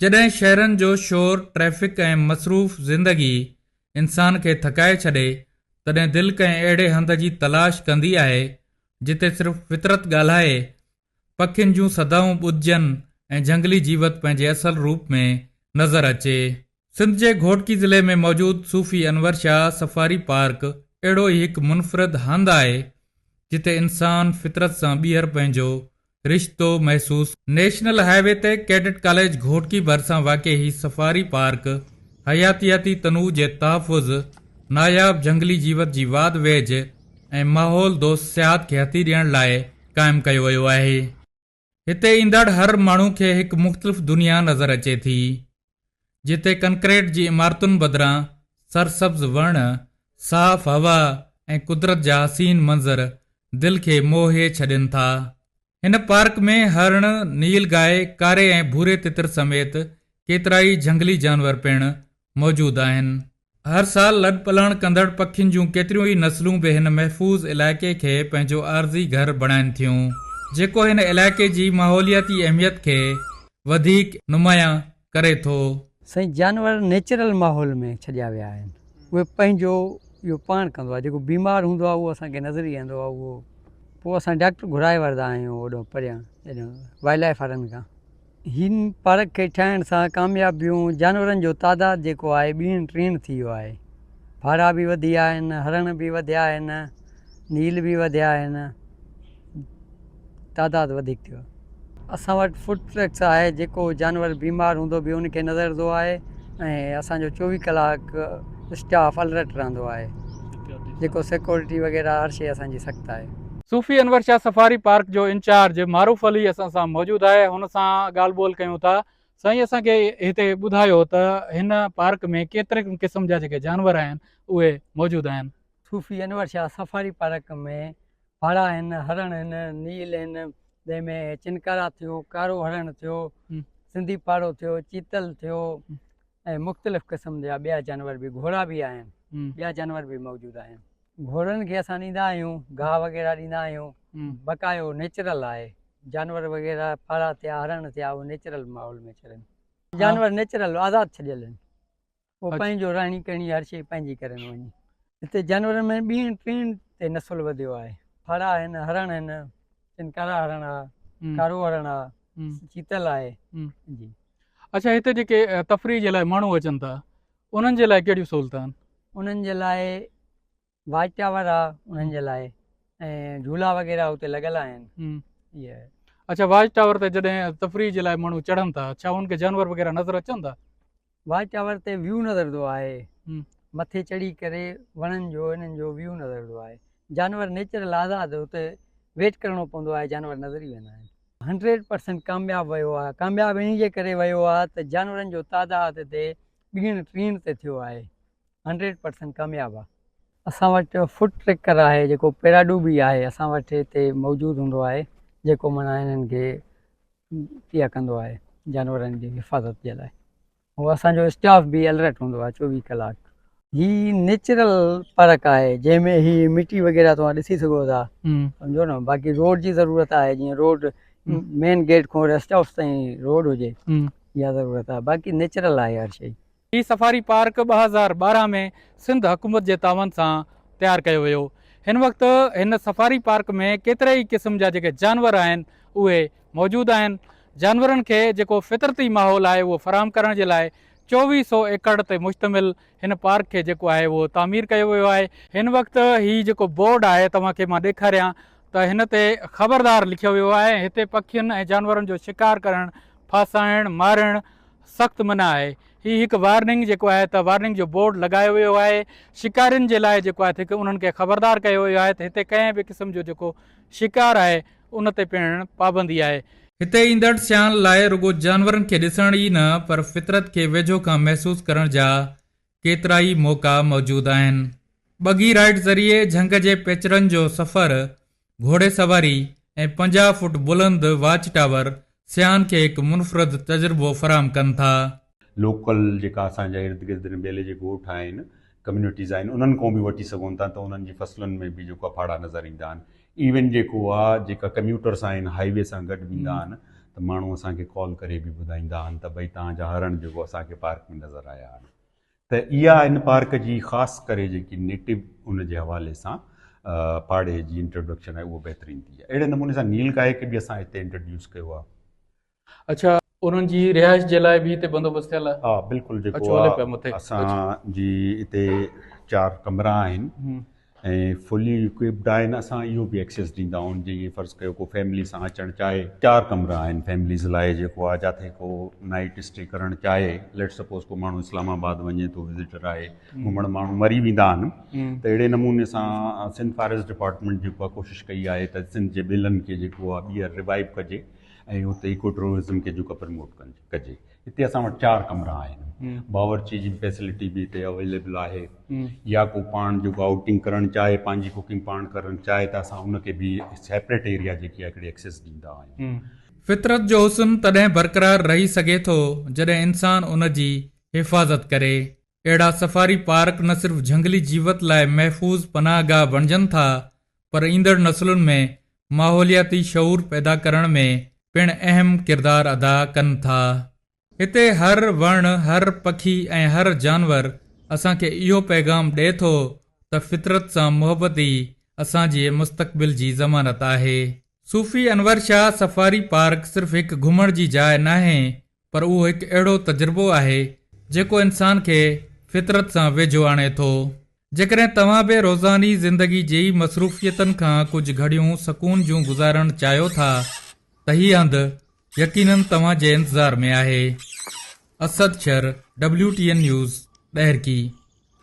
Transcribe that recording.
جڏهن شهرن جو شور، ٽريفڪ ۽ مصروف زندگي انسان کي ٿڪائي ڇڏي، تڏهن دل ڪنهن اهڙي هنڌ جي تلاش ڪندي آهي، جتي صرف فطرت ڳالهائي، پکين جون صدائون ٻڌجن ۽ جهنگلي جيوت پنهنجي اصل روپ ۾ نظر اچي. سنڌ جي گهوٽڪي ضلعي ۾ موجود صوفي انور شاهه سفاري پارڪ اهڙو ئي هڪ منفرد هنڌ آهي، جتي انسان فطرت سان ٻيهر پنهنجو رشتو محسوس نيشنل هاء وي تي ڪيڊٽ ڪاليج گهوٽڪي ڀرسان واقع هي سفاري پارڪ حياتياتي تنوع جي تحفظ، ناياب جهنگلي جيوت جي واڌ ويجهه ۽ ماحول دوست سياحت کي هٿي ڏيڻ لاء قائم ڪيو ويو آهي. هتي ايندڙ هر ماڻهو کي هڪ مختلف دنيا نظر اچي ٿي، جتي ڪنڪريٽ جي عمارتن بدران سرسبز وڻ، صاف هوا ۽ قدرت جا حسين منظر دل کي موهي ڇڏين ٿا. هن پارڪ ۾ هرڻ، نيل گائي، ڪاري ۽ ڀوري تتر سميت ڪيترائي جهنگلي جانور پڻ موجود آهن. هر سال لڏپلاڻ ڪندڙ پکين جون ڪيتريون ئي نسلون به هن محفوظ علائقي کي پنهنجو عارضي گهر بڻائين ٿيون، جيڪو هن علائقي جي ماحولياتي اهميت کي وڌيڪ نمايان ڪري ٿو. سائين جانور نيچرل ماحول ۾ ڇڏيا ويا آهن اهي پنهنجو اهو پاڻ ڪندو آهي جيڪو بيمار هوندو آهي اهو اسان کي نظر ئي ايندو آهي اهو پوء اسان ڊاڪٽر گهرائي وردا آهيون اوڏو پريان وائلڊ لائف وارن کان. هن پارڪ کي ٺاهڻ سان ڪاميابيون جانورن جو تعداد جيڪو آهي ٻيڻ ٽيڻ ٿي ويو آهي. ڦاڙها به وڌيا آهن، هرڻ به وڌيا آهن، نيل به وڌيا آهن، تعداد وڌيڪ ٿيو آهي. اسان وٽ فوڊ ٽرڪس آهي جيڪو جانور بيمار هوندو به ان کي نظر ايندو آهي ۽ اسان جو 24 ڪلاڪ اسٽاف الرٽ رهندو آهي جيڪو سيڪورٽي وغيره هر شي اسان جي سخت آهي. صوفي انور شاهه سفاري پارڪ جو انچارج معروف علي اسان سان موجود آهي هن سان ڳالهه ٻولهه ڪيون ٿا. سائين اسان کي هتي ٻڌايو ته هن پارڪ ۾ ڪيتري قسم جا جيڪي جانور آهن اهي موجود آهن. صوفي انور شاهه سفاري پارڪ ۾ ڦاڙها آهن، هرڻ آهن، نيل آهن، جنهن ۾ چنڪارا ٿيو، ڪارو هرڻ ٿيو، سنڌي پاڙو ٿيو، چيتل ٿيو ۽ مختلف قسم جا ٻيا جانور به گهوڙا به آهن، ٻيا جانور به موجود آهن. گهوڙن کي اسان ڏيندا آهيون گاهه وغيره ڏيندا آهيون بقايو نيچرل آهي جانور وغيره ڦاڙها ٿيا هرڻ ٿيا اهي نيچرل ماحول ۾ چرن جانور نيچرل آزاد ڇڏيل آهن اهو پنهنجو رهڻي ڪهڻي هر شيء پنهنجي ڪرن وڃي هتي جانورن ۾ ٻيڻ ٽيڻ تي نسل وڌيو آهي ڦاڙها آهن هرڻ آهن چنڪارا هرڻ آهي ڪارو هرڻ آهي چيتل آهي جي. اڇا هتي جيڪي تفريح جي لاء ماڻهو اچن ٿا انهن جي لاء ڪهڙيون سهولتون آهن؟ انهن جي لاء واچ ٽاور آ انهن جي لاء ۽ جهولا وغيره اتي لڳل آهن. اهي. اڇا واچ ٽاور تي جڏهن تفريح جي لاء ماڻهو چڙهن ٿا ڇا انهن کي جانور وغيره نظر اچن ٿا؟ واچ ٽاور تي ويو نظر ايندو آهي مٿي چڙهي ڪري وڻن جو انهن جو ويو نظر ايندو آهي جانور نيچرل آزاد اتي ويٽ ڪرڻو پوندو آهي جانور نظر ئي ويندا آهن. 100% ڪامياب ويو آهي ڪامياب انهي جي ڪري ويو آهي ته جانورن جو تعداد هتي ٻيڻ ٽيڻ تي ٿيو آهي 100% ڪامياب آهي. اسان وٽ فوٽ ٽريڪر آهي جيڪو پيراڊو به آهي اسان وٽ هتي موجود هوندو آهي جيڪو معنيٰ انهن کي اها ڪندو آهي جانورن جي حفاظت جي لاء هو اسان جو اسٽاف به الرٽ هوندو آهي 24 ڪلاڪ. هي نيچرل پارڪ آهي جنهن ۾ هي مٽي وغيره توهان ڏسي سگهو ٿا سمجهو نه باقي روڊ جي ضرورت آهي جيئن روڊ مين گيٽ کان ريسٽ هائوس تائين روڊ هجي اها ضرورت آهي باقي نيچرل آهي هر شي. هي سفاري پارڪ 2012 ۾ سنڌ حڪومت جي تعاون سان تيار ڪيو ويو. هن وقت هن سفاري پارڪ ۾ ڪيترائي ئي قسم جا جيڪي جانور آهن اهي موجود آهن. جانورن کي جيڪو فطرتي ماحول آهي اهو فراهم ڪرڻ جي لاء 24 سو ايڪڙ تي مشتمل هن پارڪ کي جيڪو آهي اهو تعمير ڪيو ويو آهي. هن وقت هي جيڪو بورڊ آهي توهان کي مان ڏيکاريان ته هن تي خبردار لکيو ويو آهي ۽ هتي پکين ۽ جانورن جو شڪار ڪرڻ، ڦاسائڻ، مارڻ سخت منع آهي. هي هڪ وارننگ جيڪو آهي ته وارننگ جو بورڊ لڳايو ويو آهي. شڪارين جي لاء جيڪو آهي ته انهن کي خبردار ڪيو ويو آهي ته هتي ڪنهن به قسم جو جيڪو شڪار آهي ان تي پڻ پابندي آهي. هتي ايندڙ سياحن لاء رڳو جانورن کي ڏسڻ ئي نه پر فطرت کي ويجهو کان محسوس ڪرڻ جا ڪيترائي موقعا موجود آهن. بگي رائيڊ ذريعي جهنگ جي پيچرن جو سفر، گهوڙي سواري ۽ 50 فوٽ بلند واچ ٽاور سياحن کي هڪ منفرد تجربو فراهم ڪن ٿا. لوڪل جيڪا اسان جا ارد گرد ان ٻيلي جي ڳوٺ آهن ڪميونٽيز آهن انهن کان به وٺي سگهون ٿا ته انهن جي فصلن ۾ به جيڪو آهي ڦاڙها نظر ايندا آهن ايون جيڪو آهي جيڪا ڪميوٽرس آهن هائي وي سان گڏ ويندا آهن ته ماڻهو اسان کي ڪال ڪري به ٻڌائيندا آهن ته ڀئي توهان جا هرڻ جيڪو اسان کي پارڪ ۾ نظر آيا آهن ته اها ان پارڪ جي خاص ڪري جيڪي نيٽو ان جي حوالي سان پاڙي جي انٽروڊڪشن آهي اهو بهترين ٿي آهي اهڙي نموني سان نيل گائي کي به اسان هتي انٽروڊيوس ڪيو آهي. اڇا انهن جي رهائش جي لاء به هتي بندوبست ٿيل آهي؟ ها بلڪل جيڪو آهي اسان جي هتي 4 ڪمرا آهن ۽ فلي اڪوئپڊ آهن اسان اهو به ايڪسيس ڏيندا آهيون جيئن فرض ڪيو ڪو فيملي سان اچڻ چاهي 4 ڪمرا آهن فيمليز لاء جيڪو آهي جاٿي ڪو نائٽ اسٽي ڪرڻ چاهي ليٽ سپوز ڪو ماڻهو اسلام آباد وڃي ٿو وزيٽر آهي گهمڻ ماڻهو مري ويندا آهن ته اهڙي نموني سان سنڌ فاريسٽ ڊپارٽمينٽ جيڪو آهي ڪوشش ڪئي آهي ته سنڌ جي ٻيلن کي جيڪو آهي ٻيهر ريوائيو ڪجي ۽ اتي ايڪو ٽوئرزم کي جيڪو پرموٽ ڪجي هتي اسان وٽ 4 ڪمرا آهن باورچي جي فيسلٽي به هتي اويليبل آهي يا ڪو پاڻ جيڪو آئوٽنگ ڪرڻ چاهي پنهنجي ڪوڪنگ پاڻ ڪرڻ چاهي ته اسان ان کي به سيپريٽ ايريا جيڪي آهي هڪڙي ايڪسيس ڏيندا آهيون. فطرت جو حسن تڏهن برقرار رهي سگهي ٿو جڏهن انسان ان جي حفاظت ڪري. اهڙا سفاري پارڪ نه صرف جهنگلي جيوت لاء محفوظ پناهه گاهه بڻجن ٿا پر ايندڙ نسلن ۾ ماحولياتي شعور پيدا ڪرڻ ۾ پڻ اهم ڪردار ادا ڪن ٿا. هتي هر وڻ، هر پکي ۽ هر جانور اسان کي اهو پيغام ڏئي ٿو ته فطرت سان محبت ئي اسان جي مستقبل جي ضمانت آهي. صوفي انور شاهه سفاري پارڪ صرف هڪ گهمڻ جي جاء ناهي پر اهو هڪ اهڙو تجربو آهي جيڪو انسان کي فطرت سان ويجهو آڻي ٿو. جيڪڏهن توهان به روزاني زندگي جي مصروفيتن کان ڪجهه گهڙيون سڪون جون گذارڻ چاهيو ٿا ته هي هنڌ يقينن توهان جي انتظار ۾ آهي. Asad Shar, W T N news, Daharki.